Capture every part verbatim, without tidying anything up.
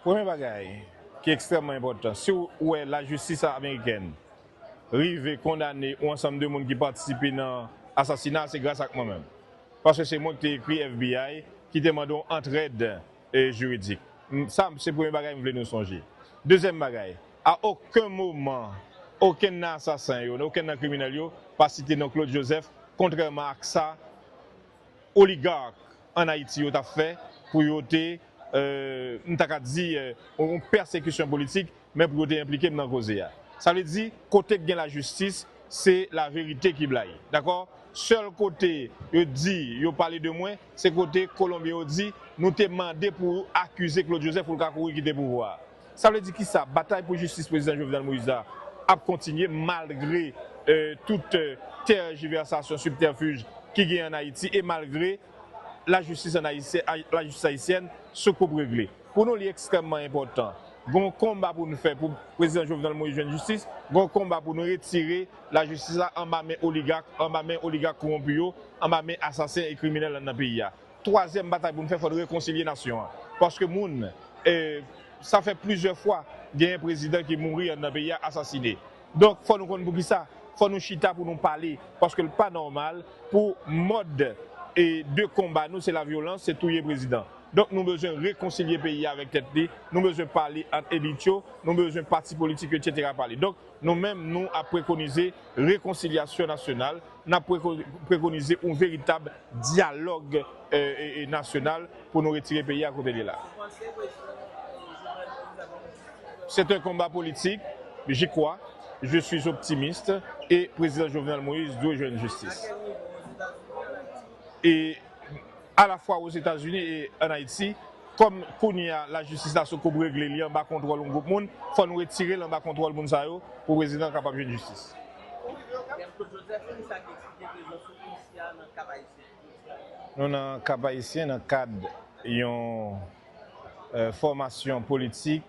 Premye bagay ki ekstrèmman enpòtan, si w wè lajistis amerikèn rive kondane yon ansanm de moun ki patisipe nan asasina, se gras ak mwen menm. Paske se mwen ki te ekri F B I, ki te mande yon antrèd, e, jiridik. M, sa, se premye bagay m vle nou sonje. Dezyèm bagay, a okenn moman, okenn nan asasen yo, okenn nan kriminèl yo, pa site non Claude Joseph, kontrèman ak sa oligak ann Ayiti yo t ap fè pou yo te, e, m ta ka di, e, yon pèsekisyon politik, men pou yo te enplike m nan koze a. Sa vle di, kote k gen lajistis, se laverite ki blayi. Dakò? Sèl kote yo di, yo pale de mwen, se kote Kolonbyen yo di, nou te mande pou akize Claude Joseph pou l ka kouri kite pouvwa a. Sa vle di kisa? Batay pou jistis prezidan Jovenel Moïse la ap kontinye malgre, e, tout, e, tèjivèsasyon, sibtèfij ki gen ann Ayiti e malgre lajistis ann Ayisyen, lajistis ayisyèn sou koup regle. Pou nou, li ekstrèmman enpòtan. Gon konba pou nou fè pou prezidan Jovenel Moïse jwenn jistis, gon konba pou nou retire lajistis la anba men oligak, anba men oligak kowonpi yo, anba men asasen e kriminèl anndan peyi a. Twazyèm batay pou nou fè, fò nou rekonsilye nasyon an. Paske moun, e, sa fè plizyè fwa genyen prezidan ki mouri anndan peyi a, asasine. Donk, fò nou konn poukisa, fò nou chita pou nou pale, paske l pa nòmal pou mòd, e, de konba nou, se lavyolans, se touye prezidan. Donk, nou bezwen rekonsilye peyi a avèk tèt li, nou bezwen pale ant elit yo, nou bezwen pati politik yo, etsetera pale. Donk, nou menm, nou ap prekonize rekonsilyasyon nasyonal, n ap preko-, prekonize yon veritab dyalòg, e, e, e, nasyonal pou nou retire peyi a kote l ye la. C'est un combat politique, j'y crois, je suis optimiste, e prezidan Jovenel Moïse dwe jwenn jistis. E alafwa Ozetazini e ann Ayiti, kòm kounye a lajistis la sou koup regle, li anba kontwòl yon gwoup moun, fò nou retire l anba kontwòl moun sa yo pou prezidan an kapab jwenn jistis. Nou nan Kap Ayisyen nan kad yon, e, fòmasyon politik,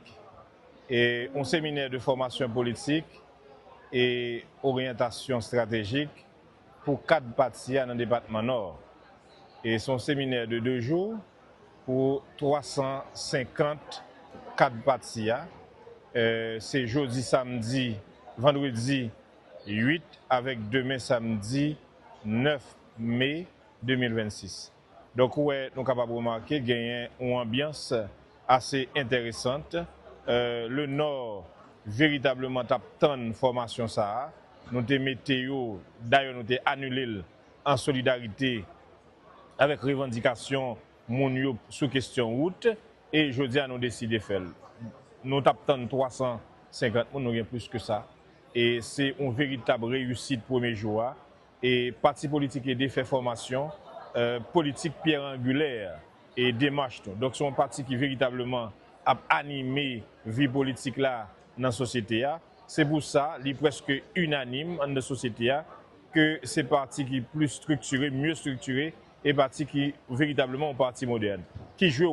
e yon seminè de fòmasyon politik e oryantasyon estratejik pou kad pati a nan depatman Nò. E se yon seminè de de jou pou twa san senkant kad pati a. E, se jodi, samdi, vandredi uit avèk demen, samdi nèf me de mil vennsis. Donk, ou wè, nou kapab remake genyen yon anbyans ase enteresan. E, le Nò veritableman t ap tann fòmasyon sa a. Nou te mete yo, dayè, nou te anile l an solidarite avèk revandikasyon moun yo sou kesyon wout, e jodi a nou deside fè l. Nou t ap tann twa san senkant moun, nou gen plis ke sa. E se yon veritab reyisit premye jou a. E pati politik ede fè fòmasyon, e, politik pyè angilè e demach nou. Donk, se yon pati ki veritableman ap anime vi politik la nan sosyete a. Se pou sa, li prèske inanim anndan sosyete a, ke se pati ki pli estriktire, mye estriktire, e pati ki veritableman yon pati modèn, ki jwe